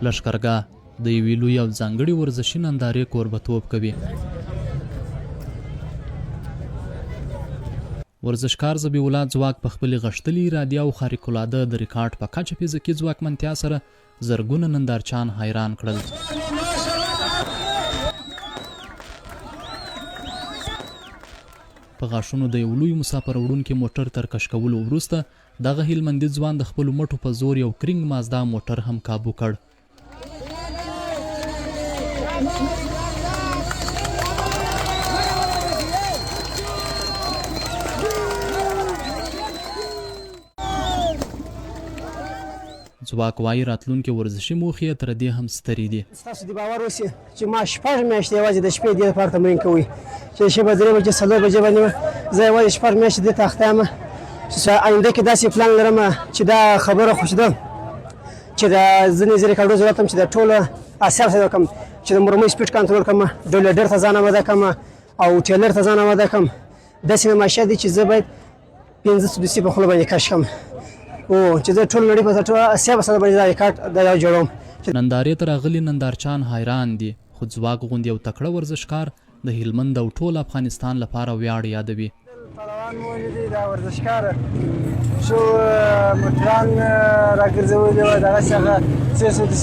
لښکرګاه د یوې لویې او ځانګړې ورزشي نندارې کوربه توب کوي. ورزشکار ذبیح الله ځواک په خپلې غښتلې ارادې او خارق العاده د ریکارډ په کچه فزیکي ځواکمنتیا سره زرګونه نندارچیان حیران کړل. په غاښونو د یو لوی مسافر وړونکي موټر تر کش کولو وروسته دغه هلمندي ځوان د خپلو مټو په زور یو کرینګ مازدا موټر هم کابو کړ. ځواک وايي راتلونکې ورزشي موخې یې تر دې هم سترې دي. ستاسو دې باور وشي چې ما شپږ میاشتې یوازې د شپې دې لپاره تمرین کوي چې د شپې 3 بجې 4 بجې باندې زه یوازې 6 میاشتې دې ته اخته یم چې آینده کې داسې پلان لرم چې دا خبره خو ده چې د ځینې زه ریکارډو ضرورت چې د ټولو اسیا سره وکم چې د مرمۍ سپیډ کنټرول کړم، ډولډر ته ځان آماده کړم او ټیلر ته ځان آماده کړم. داسې نمایشه دي چې زه باید 5 سدسي په خوله باندې کش کړم او چې زه ټول نړۍ په ټول اسیا په سره باندې دا ریکارډ دا جوړوم. نندارې ته راغلي نندارچیان حیران دي، خو ځواک غوندې یو تکړه ورزشکار د هلمند او ټول افغانستان لپاره ویاړ یادوي. پهلوان مو ولیدی، دا ورزشکار شو، موټران راګرځولي وه، دغسې هغه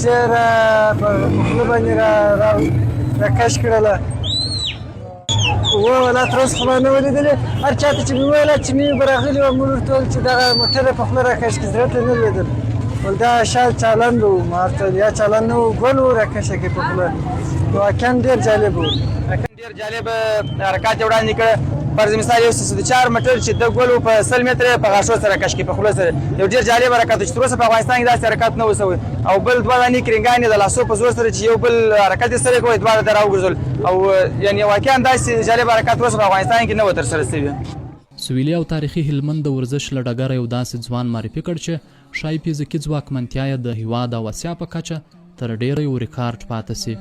سې را په خوله باندې را کش کړله. ولا تر اوسه خو ما نه وه لیدلې. هر چا ته چې مې وویل چې مې به راغلي وه، موږ ورته ویل چې دغه موټر یې په خوله راکش کړي، زړه ته نه لوېدل. ول دا شاید چالان به و، ما ورته ویل یا چالان نه و، ګل و راکش یې کړ په خوله. واقعا ډېر جالب و. ډېر جالب حرکات یې وړاندې کړ. فرض مثال یو 304 مټر چې د ګل په 100 متره په غاښو سره کش کړي په خوله سره، یو ډېر جالب حرکت چې تر اوسه په افغانستان کې داسې حرکت نه و شوی. او بل دوه دانې کرینګانې د لاسو په زور سره چې یو بل حرکت یې سره کوي، دواړه ته راوګرځول او یعنی واقعا داسې جالب حرکت تر اوسه په افغانستان کې نه و ترسره شوي. سویلي او تاریخي هلمند د ورزش له ډګره یو داسې ځوان معرفي کړ چې ښايي فزیکي ځواکمنتیا یې د هیواد او اسیا په کچه تر ډېره یو ریکارډ پاتې شي.